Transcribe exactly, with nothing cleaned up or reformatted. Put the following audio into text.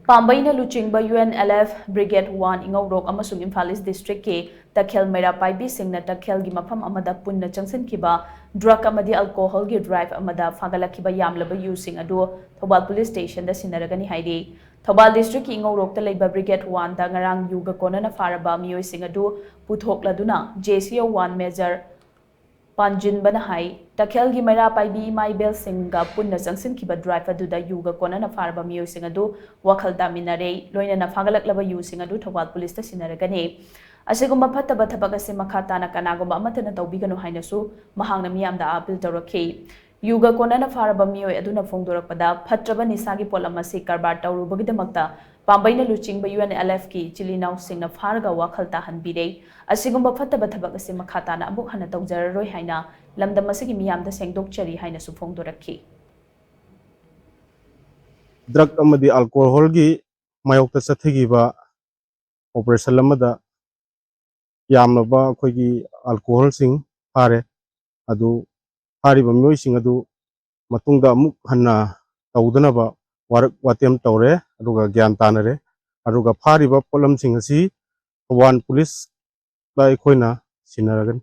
ꯄꯥꯝꯕꯩꯅ ꯂꯨꯆꯤꯡꯕ U N L F brigade one, Ingourok ꯑꯃꯁꯨꯡ ꯏꯝꯐꯥꯜ ꯏꯁ ꯗꯤꯁꯇ꯭ꯔꯤꯛꯀꯤ ꯇꯈꯦꯜ ꯃꯩꯔꯥ ꯄꯥꯏꯕꯤꯁꯤꯡꯅ ꯇꯈꯦꯜꯒꯤ ꯃꯐꯝ ꯑꯃꯗ ꯄꯨꯟꯅ ꯆꯪꯁꯤꯟꯈꯤꯕ ꯗ꯭ꯔꯒ ꯑꯃꯗꯤ ꯑꯜꯀꯣꯍꯣꯜꯒꯤ ꯗ꯭ꯔꯥꯏꯚ ꯑꯃꯗ ꯐꯥꯒꯠꯂꯛꯈꯤꯕ ꯌꯥꯝꯂꯕ ꯌꯨꯁꯤꯡ ꯑꯗꯨ ꯊꯧꯕꯥꯜ ꯄꯨꯂꯤꯁ ꯁ꯭ꯇꯦꯁꯟꯗ ꯁꯤꯟꯅꯔꯒꯅꯤ ꯍꯥꯏꯔꯤ꯫ ꯊꯧꯕꯥꯜ ꯗꯤꯁꯇ꯭ꯔꯤꯛꯀꯤ ꯏꯉꯧꯔꯣꯛꯇ ꯂꯩꯕ ꯕ꯭ꯔꯤꯒꯦꯗ ꯋꯥꯟꯗ ꯉꯔꯥꯡ ꯌꯨꯒ ꯀꯣꯟꯅꯅ ꯐꯥꯔꯕ ꯃꯤꯑꯣꯏꯁꯤꯡ ꯑꯗꯨ ꯄꯨꯊꯣꯛꯂꯗꯨꯅ ꯖꯦ ꯁꯤ ꯑꯣ ꯋꯥꯟ ꯃꯦꯖꯔ ꯄꯥꯟꯖꯤꯟꯕꯅ ꯍꯥꯏ, ꯇꯈꯦꯜꯒꯤ ꯃꯩꯔꯥ ꯄꯥꯏꯕꯤ ꯏꯃꯥ ꯏꯕꯦꯜꯁꯤꯡꯒ ꯄꯨꯟꯅ ꯆꯪꯁꯤꯟꯈꯤꯕ ꯗ꯭ꯔꯥꯏꯚ ꯑꯗꯨꯗ ꯌꯨꯒ ꯀꯣꯟꯅꯅ ꯐꯥꯔꯕ ꯃꯤꯑꯣꯏꯁꯤꯡ ꯑꯗꯨ ꯋꯥꯈꯜ ꯇꯥꯃꯤꯟꯅꯔꯦ꯫ ꯂꯣꯏꯅꯅ ꯐꯥꯒꯠꯂꯛꯂꯕ ꯌꯨꯁꯤꯡ ꯑꯗꯨ ꯊꯧꯕꯥꯜ ꯄꯨꯂꯤꯁꯇ ꯁꯤꯟꯅꯔꯒꯅꯤ꯫ ꯑꯁꯤꯒꯨꯝꯕ ꯐꯠꯇꯕ ꯊꯕꯛ ꯑꯁꯤ ꯃꯈꯥ ꯇꯥꯅ ꯀꯅꯥꯒꯨꯝꯕ ꯑꯃꯠꯇꯅ ꯇꯧꯕꯤꯒꯅꯨ ꯍꯥꯏꯅꯁꯨ ꯃꯍꯥꯛꯅ ꯃꯤꯌꯥꯝꯗ ꯑꯥꯄꯤꯜ ꯇꯧꯔꯛꯈꯤ꯫ ꯌꯨꯒ ꯀꯣꯟꯅꯅ ꯐꯥꯔꯕ ꯃꯤꯑꯣꯏ ꯑꯗꯨꯅ ꯐꯣꯡꯗꯣꯔꯛꯄꯗ, ꯐꯠꯇ꯭ꯔꯕ ꯅꯤꯁꯥꯒꯤ ꯄꯣꯠꯂꯝ ꯑꯁꯤ ꯀꯔꯕꯥꯔ ꯇꯧꯔꯨꯕꯒꯤꯗꯃꯛꯇ ꯄꯥꯝꯕꯩꯅ ꯂꯨꯆꯤꯡꯕ ꯌꯨ ꯑꯦꯟ ꯑꯦꯜ ꯑꯦꯐꯀꯤ ꯏꯆꯤꯜ ꯏꯅꯥꯎꯁꯤꯡꯅ ꯐꯥꯔꯒ ꯋꯥꯈꯜ ꯇꯥꯍꯟꯕꯤꯔꯦ꯫ ꯑꯁꯤꯒꯨꯝꯕ ꯐꯠꯇꯕ ꯊꯕꯛ ꯑꯁꯤ ꯃꯈꯥ ꯇꯥꯅ ꯑꯃꯨꯛ ꯍꯟꯅ ꯇꯧꯖꯔꯔꯣꯏ ꯍꯥꯏꯅ ꯂꯝꯗꯝ ꯑꯁꯤꯒꯤ ꯃꯤꯌꯥꯝꯗ ꯁꯦꯡꯗꯣꯛꯆꯔꯤ ꯍꯥꯏꯅꯁꯨ ꯐꯣꯡꯗꯣꯔꯛꯈꯤ꯫ ꯗ꯭ꯔꯒ ꯑꯃꯗꯤ ꯑꯜꯀꯣꯍꯣꯜꯒꯤ ꯃꯥꯌꯣꯛꯇ ꯆꯠꯊꯈꯤꯕ ꯑꯣꯄꯔꯦꯁꯟ ꯑꯃꯗ ꯌꯥꯝꯂꯕ ꯑꯩꯈꯣꯏꯒꯤ ꯑꯜꯀꯣꯍꯣꯜꯁꯤꯡ ꯐꯥꯔꯦ꯫ ꯑꯗꯨ ꯐꯥꯔꯤꯕ ꯃꯤꯑꯣꯏꯁꯤꯡ ꯑꯗꯨ ꯃꯇꯨꯡꯗ ꯑꯃꯨꯛ ꯍꯟꯅ ꯇꯧꯗꯅꯕ ꯋꯥꯔꯛ ꯋꯥꯇꯦꯝ ꯇꯧꯔꯦ, ꯑꯗꯨꯒ ꯒ꯭ꯌꯥꯟ ꯇꯥꯅꯔꯦ꯫ ꯑꯗꯨꯒ ꯐꯥꯔꯤꯕ ꯄꯣꯠꯂꯝꯁꯤꯡ ꯑꯁꯤ ꯊꯧꯕꯥꯜ ꯄꯨꯂꯤꯁꯇ ꯑꯩꯈꯣꯏꯅ ꯁꯤꯟꯅꯔꯒꯅꯤ꯫